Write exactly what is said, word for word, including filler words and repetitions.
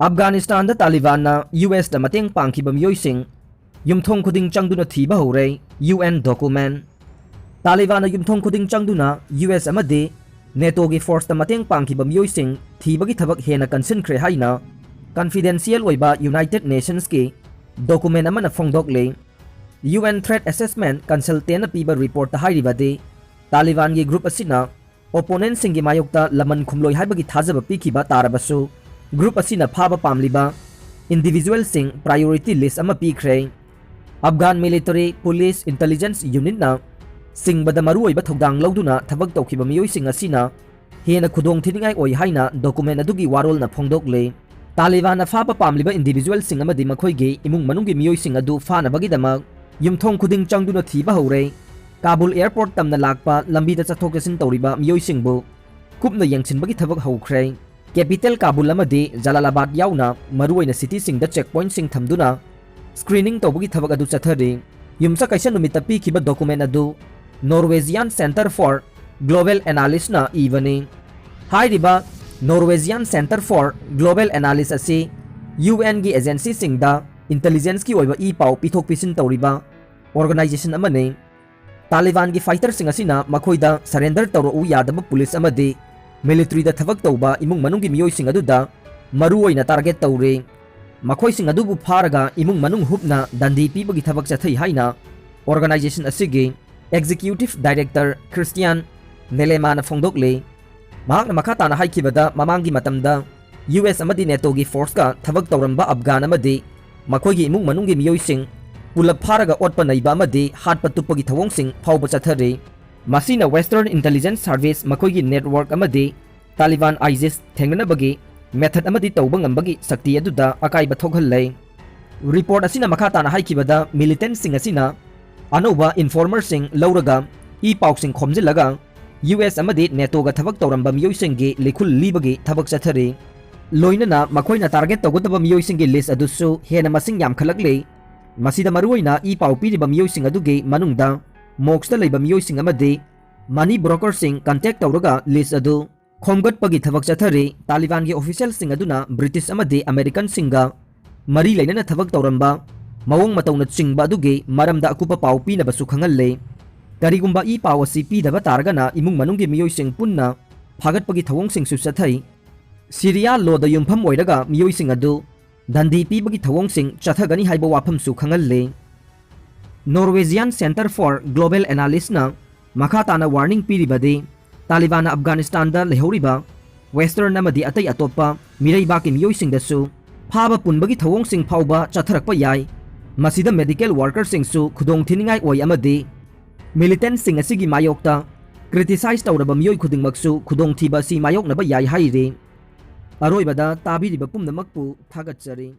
ꯑꯐꯒꯥꯅꯤꯁꯇꯥꯟꯗ ꯇꯥꯂꯤꯕꯥꯟꯅ U ꯑꯦꯁꯇ ꯃꯇꯦꯡ ꯄꯥꯡꯈꯤꯕ ꯃꯤꯑꯣꯏꯁꯤꯡ ꯌꯨꯝꯊꯣꯡ ꯈꯨꯗꯤꯡ ꯆꯪꯗꯨꯅ ꯊꯤꯕ ꯍꯧꯔꯦ꯫ U N document. ꯇꯥꯂꯤꯕꯥꯟꯅ ꯌꯨꯝꯊꯣꯡ ꯈꯨꯗꯤꯡ ꯆꯪꯗꯨꯅ ꯌꯨ ꯑꯦꯁ ꯑꯃꯗꯤ ꯅꯦꯇꯣꯒꯤ ꯐꯣꯔꯁꯇ ꯃꯇꯦꯡ ꯄꯥꯡꯈꯤꯕ ꯃꯤꯑꯣꯏꯁꯤꯡ ꯊꯤꯕꯒꯤ ꯊꯕꯛ ꯍꯦꯟꯅ ꯀꯟꯁꯤꯟꯈ꯭ꯔꯦ ꯍꯥꯏꯅ ꯀꯟꯐꯤꯗꯦꯟꯁꯤꯌꯦꯜ ꯑꯣꯏꯕ ꯌꯨꯅꯥꯏꯇꯦꯗ ꯅꯦꯁꯟꯁꯀꯤ ꯗꯣꯀꯨꯃꯦꯟ ꯑꯃꯅ ꯐꯣꯡꯗꯣꯛꯂꯤ꯫ ꯌꯨ ꯑꯦꯟ ꯊ꯭ꯔꯦꯠ ꯑꯦꯁꯦꯁꯃꯦꯟ ꯀꯟꯁꯜꯇꯦꯟꯅ ꯄꯤꯕ ꯔꯤꯄꯣꯔꯠꯇ ꯍꯥꯏꯔꯤꯕꯗꯤ, ꯇꯥꯂꯤꯕꯥꯟꯒꯤ ꯒ꯭ꯔꯨꯞ ꯑꯁꯤꯅ ꯑꯣꯄꯣꯅꯦꯟꯁꯤꯡꯒꯤ ꯃꯥꯌꯣꯛꯇ ꯂꯃꯟ ꯈꯨꯝꯂꯣꯏ ꯍꯥꯏꯕꯒꯤ ꯊꯥꯖꯕ ꯄꯤꯈꯤꯕ ꯇꯥꯔꯕꯁꯨ, ꯒ꯭ꯔꯨꯞ ꯑꯁꯤꯅ ꯐꯥꯕ ꯄꯥꯝꯂꯤꯕ ꯏꯟꯗꯤꯚꯤꯖꯨꯋꯦꯜꯁꯤꯡ ꯄ꯭ꯔꯥꯏꯌꯣꯔꯤꯇꯤ ꯂꯤꯁ ꯑꯃ ꯄꯤꯈ꯭ꯔꯦ꯫ ꯑꯐꯒꯥꯟ ꯃꯤꯂꯤꯇꯔꯤ, ꯄꯨꯂꯤꯁ, ꯏꯟꯇꯦꯂꯤꯖꯦꯟꯁ ꯌꯨꯅꯤꯠꯅ ꯆꯤꯡꯕꯗ ꯃꯔꯨꯑꯣꯏꯕ ꯊꯧꯗꯥꯡ ꯂꯧꯗꯨꯅ ꯊꯕꯛ ꯇꯧꯈꯤꯕ ꯃꯤꯑꯣꯏꯁꯤꯡ ꯑꯁꯤꯅ ꯍꯦꯟꯅ ꯈꯨꯗꯣꯡꯊꯤꯅꯤꯡꯉꯥꯏ ꯑꯣꯏ ꯍꯥꯏꯅ ꯗꯣꯀꯨꯃꯦꯟ ꯑꯗꯨꯒꯤ ꯋꯥꯔꯣꯜꯅ ꯐꯣꯡꯗꯣꯛꯂꯤ꯫ ꯇꯥꯂꯤꯕꯥꯟꯅ ꯐꯥꯕ ꯄꯥꯝꯂꯤꯕ ꯏꯟꯗꯤꯚꯤꯖꯨꯋꯦꯜꯁꯤꯡ ꯑꯃꯗꯤ ꯃꯈꯣꯏꯒꯤ ꯏꯃꯨꯡ ꯃꯅꯨꯡꯒꯤ ꯃꯤꯑꯣꯏꯁꯤꯡ ꯑꯗꯨ ꯐꯥꯅꯕꯒꯤꯗꯃꯛ ꯌꯨꯝꯊꯣꯡ ꯈꯨꯗꯤꯡ ꯆꯪꯗꯨꯅ ꯊꯤꯕ ꯍꯧꯔꯦ꯫ ꯀꯥꯕꯨꯜ ꯑꯦꯌꯔꯄꯣꯔꯠ ꯇꯝꯅ ꯂꯥꯛꯄ ꯂꯝꯕꯤꯗ ꯆꯠꯊꯣꯛ ꯆꯠꯁꯤꯟ ꯇꯧꯔꯤꯕ ꯃꯤꯑꯣꯏꯁꯤꯡꯕꯨ ꯀꯨꯞꯅ ꯌꯦꯡꯁꯤꯟꯕꯒꯤ ꯊꯕꯛ ꯍꯧꯈ꯭ꯔꯦ꯫ ꯀꯦꯄꯤꯇꯦꯜ ꯀꯥꯕꯨꯜ ꯑꯃꯗꯤ ꯖꯂꯥꯂꯥꯕꯥꯗ ꯌꯥꯎꯅ ꯃꯔꯨꯑꯣꯏꯅ ꯁꯤꯇꯤꯁꯤꯡꯗ ꯆꯦꯛꯄꯣꯏꯟꯠꯁꯤꯡ ꯊꯝꯗꯨꯅ ꯁ꯭ꯀ꯭ꯔꯤꯅꯤꯡ ꯇꯧꯕꯒꯤ ꯊꯕꯛ ꯑꯗꯨ ꯆꯠꯊꯔꯤ꯫ ꯌꯨꯝꯁꯀꯩꯁ ꯅꯨꯃꯤꯠꯇ ꯄꯤꯈꯤꯕ ꯗꯣꯀꯨꯃꯦꯟ ꯑꯗꯨ Norwegian Centre for Global Analysisꯅ ꯏꯕꯅꯤ꯫ ꯍꯥꯏꯔꯤꯕ Norwegian Centre for Global Analysis ꯑꯁꯤ ꯌꯨ ꯑꯦꯟꯒꯤ ꯑꯦꯖꯦꯟꯁꯤꯁꯤꯡꯗ ꯏꯟꯇꯦꯂꯤꯖꯦꯟꯁꯀꯤ ꯑꯣꯏꯕ ꯏ ꯄꯥꯎ ꯄꯤꯊꯣꯛ ꯄꯤꯁꯤꯟ ꯇꯧꯔꯤꯕ ꯑꯣꯔꯒꯅꯥꯏꯖꯦꯁꯟ ꯑꯃꯅꯤ꯫ ꯇꯥꯂꯤꯕꯥꯟꯒꯤ ꯐꯥꯏꯇꯔꯁꯤꯡ ꯑꯁꯤꯅ ꯃꯈꯣꯏꯗ ꯁꯔꯦꯟꯗꯔ ꯇꯧꯔꯛꯎ ꯌꯥꯗꯕ ꯄꯨꯂꯤꯁ ꯑꯃꯗꯤ ꯃꯤꯂꯤꯇꯔꯤꯗ ꯊꯕꯛ ꯇꯧꯕ ꯏꯃꯨꯡ ꯃꯅꯨꯡꯒꯤ ꯃꯤꯑꯣꯏꯁꯤꯡ ꯑꯗꯨꯗ ꯃꯔꯨꯑꯣꯏꯅ ꯇꯥꯔꯒꯦꯠ ꯇꯧꯔꯤ꯫ ꯃꯈꯣꯏꯁꯤꯡ ꯑꯗꯨꯕꯨ ꯐꯥꯔꯒ ꯏꯃꯨꯡ ꯃꯅꯨꯡ ꯍꯨꯞꯅ ꯗꯟꯗꯤ ꯄꯤꯕꯒꯤ ꯊꯕꯛ ꯆꯠꯊꯩ ꯍꯥꯏꯅ ꯑꯣꯔꯒꯅꯥꯏꯖꯦꯁꯟ ꯑꯁꯤꯒꯤ ꯑꯦꯛꯖꯤꯀ꯭ꯌꯨꯇꯤꯚ ꯗꯥꯏꯔꯦꯛꯇꯔ ꯈ꯭ꯔꯤꯁꯇꯤꯌꯥꯟ ꯅꯦꯂꯦꯃꯥꯅ ꯐꯣꯡꯗꯣꯛꯂꯤ꯫ ꯃꯍꯥꯛꯅ ꯃꯈꯥ ꯇꯥꯅ ꯍꯥꯏꯈꯤꯕꯗ, ꯃꯃꯥꯡꯒꯤ ꯃꯇꯝꯗ ꯌꯨ ꯑꯦꯁ ꯑꯃꯗꯤ ꯅꯦꯇꯣꯒꯤ ꯐꯣꯔꯁꯀ ꯊꯕꯛ ꯇꯧꯔꯝꯕ ꯑꯐꯒꯥꯟ ꯑꯃꯗꯤ ꯃꯈꯣꯏꯒꯤ ꯏꯃꯨꯡ ꯃꯅꯨꯡꯒꯤ ꯃꯤꯑꯣꯏꯁꯤꯡ ꯄꯨꯂꯞ ꯐꯥꯔꯒ ꯑꯣꯠꯄ ꯅꯩꯕ ꯑꯃꯗꯤ ꯍꯥꯠꯄ ꯇꯨꯞꯄꯒꯤ ꯊꯧꯑꯣꯡꯁꯤꯡ ꯐꯥꯎꯕ ꯆꯠꯊꯔꯤ꯫ ꯃꯁꯤꯅ Western Intelligence Service, ꯃꯈꯣꯏꯒꯤ ꯅꯦꯠꯋꯥꯔꯛ ꯑꯃꯗꯤ ꯇꯥꯂꯤꯕꯥꯟ ꯑꯥꯏꯁꯤꯁ ꯊꯦꯡꯅꯅꯕꯒꯤ ꯃꯦꯊꯗ ꯑꯃꯗꯤ ꯇꯧꯕ ꯉꯝꯕꯒꯤ ꯁꯛꯇꯤ ꯑꯗꯨꯗ ꯑꯀꯥꯏꯕ ꯊꯣꯛꯍꯜꯂꯦ꯫ ꯔꯤꯄꯣꯔꯠ ꯑꯁꯤꯅ ꯃꯈꯥ ꯇꯥꯅ ꯍꯥꯏꯈꯤꯕꯗ, ꯃꯤꯂꯤꯇꯦꯟꯠꯁꯤꯡ ꯑꯁꯤꯅ ꯑꯅꯧꯕ ꯏꯟꯐꯣꯔꯃꯔꯁꯤꯡ ꯂꯧꯔꯒ ꯏ ꯄꯥꯎꯁꯤꯡ ꯈꯣꯝꯖꯤꯜꯂꯒ ꯌꯨ ꯑꯦꯁ ꯑꯃꯗꯤ ꯅꯦꯇꯣꯒ ꯊꯕꯛ ꯇꯧꯔꯝꯕ ꯃꯤꯑꯣꯏꯁꯤꯡꯒꯤ ꯂꯤꯈꯨꯜ ꯂꯤꯕꯒꯤ ꯊꯕꯛ ꯆꯠꯊꯔꯤ꯫ ꯂꯣꯏꯅꯅ ꯃꯈꯣꯏꯅ ꯇꯥꯔꯒꯦꯠ ꯇꯧꯒꯗꯕ ꯃꯤꯑꯣꯏꯁꯤꯡꯒꯤ ꯂꯤꯁ꯭ꯠ ꯑꯗꯨꯁꯨ ꯍꯦꯟꯅ ꯃꯁꯤꯡ ꯌꯥꯝꯈꯠꯂꯛꯂꯤ꯫ ꯃꯁꯤꯗ ꯃꯔꯨꯑꯣꯏꯅ ꯏ ꯄꯥꯎ ꯄꯤꯔꯤꯕ ꯃꯤꯑꯣꯏꯁꯤꯡ ꯑꯗꯨꯒꯤ ꯃꯅꯨꯡꯗ ꯃꯣꯛꯁꯇ ꯂꯩꯕ ꯃꯤꯑꯣꯏꯁꯤꯡ ꯑꯃꯗꯤ ꯃꯅꯤ ꯕ꯭ꯔꯣꯀꯔꯁꯤꯡ ꯀꯟꯇꯦꯛ ꯇꯧꯔꯒ ꯂꯤꯁ꯭ꯠ ꯑꯗꯨ ꯈꯣꯝꯒꯠꯄꯒꯤ ꯊꯕꯛ ꯆꯠꯊꯔꯤ꯫ ꯇꯥꯂꯤꯕꯥꯟꯒꯤ ꯑꯣꯐꯤꯁꯤꯌꯦꯜꯁꯤꯡ ꯑꯗꯨꯅ ꯕ꯭ꯔꯤꯇꯤꯁ ꯑꯃꯗꯤ ꯑꯃꯦꯔꯤꯀꯟꯁꯤꯡꯒ ꯃꯔꯤ ꯂꯩꯅꯅ ꯊꯕꯛ ꯇꯧꯔꯝꯕ ꯃꯑꯣꯡ ꯃꯇꯧꯅꯆꯤꯡꯕ ꯑꯗꯨꯒꯤ ꯃꯔꯝꯗ ꯑꯀꯨꯞꯄ ꯄꯥꯎ ꯄꯤꯅꯕꯁꯨ ꯈꯪꯍꯜꯂꯦ꯫ ꯀꯔꯤꯒꯨꯝꯕ ꯏ ꯄꯥꯎ ꯑꯁꯤ ꯄꯤꯗꯕ ꯇꯥꯔꯒꯅ ꯏꯃꯨꯡ ꯃꯅꯨꯡꯒꯤ ꯃꯤꯑꯣꯏꯁꯤꯡ ꯄꯨꯟꯅ ꯐꯥꯒꯠꯄꯒꯤ ꯊꯧꯑꯣꯡꯁꯤꯡꯁꯨ ꯆꯠꯊꯩ꯫ ꯁꯤꯔꯤꯌꯥ ꯂꯣꯗ ꯌꯨꯝꯐꯝ ꯑꯣꯏꯔꯒ ꯃꯤꯑꯣꯏꯁꯤꯡ ꯑꯗꯨ ꯗꯟꯗꯤ ꯄꯤꯕꯒꯤ ꯊꯧꯑꯣꯡꯁꯤꯡ ꯆꯠꯊꯒꯅꯤ ꯍꯥꯏꯕ ꯋꯥꯐꯝꯁꯨ ꯈꯪꯍꯜꯂꯤ꯫ Norwegian Center for Global Analysisꯅ ꯃꯈꯥ ꯇꯥꯅ ꯋꯥꯔꯅꯤꯡ ꯄꯤꯔꯤꯕꯗꯤ, ꯇꯥꯂꯤꯕꯥꯟꯅ ꯑꯐꯒꯥꯅꯤꯁꯇꯥꯟꯗ ꯂꯩꯍꯧꯔꯤꯕ ꯋꯦꯁꯇꯔꯟ ꯑꯃꯗꯤ ꯑꯇꯩ ꯑꯇꯣꯞꯄ ꯃꯤꯔꯩꯕꯥꯛꯀꯤ ꯃꯤꯑꯣꯏꯁꯤꯡꯗꯁꯨ ꯐꯥꯕ ꯄꯨꯟꯕꯒꯤ ꯊꯧꯑꯣꯡꯁꯤꯡ ꯐꯥꯎꯕ ꯆꯠꯊꯔꯛꯄ ꯌꯥꯏ꯫ ꯃꯁꯤꯗ ꯃꯦꯗꯤꯀꯦꯜ ꯋꯥꯔꯀꯔꯁꯤꯡꯁꯨ ꯈꯨꯗꯣꯡ ꯊꯤꯅꯤꯡꯉꯥꯏ ꯑꯣꯏ ꯑꯃꯗꯤ ꯃꯤꯂꯤꯇꯦꯟꯠꯁꯤꯡ ꯑꯁꯤꯒꯤ ꯃꯥꯌꯣꯛꯇ ꯀ꯭ꯔꯤꯇꯤꯁꯥꯏꯖ ꯇꯧꯔꯕ ꯃꯤꯑꯣꯏ ꯈꯨꯗꯤꯡꯃꯛꯁꯨ ꯈꯨꯗꯣꯡꯊꯤꯕ ꯑꯁꯤ ꯃꯥꯌꯣꯛꯅꯕ ꯌꯥꯏ ꯍꯥꯏꯔꯤ꯫ ꯑꯔꯣꯏꯕꯗ ꯇꯥꯕꯤꯔꯤꯕ ꯄꯨꯝꯅꯃꯛꯄꯨ ꯊꯥꯒꯠꯆꯔꯤ꯫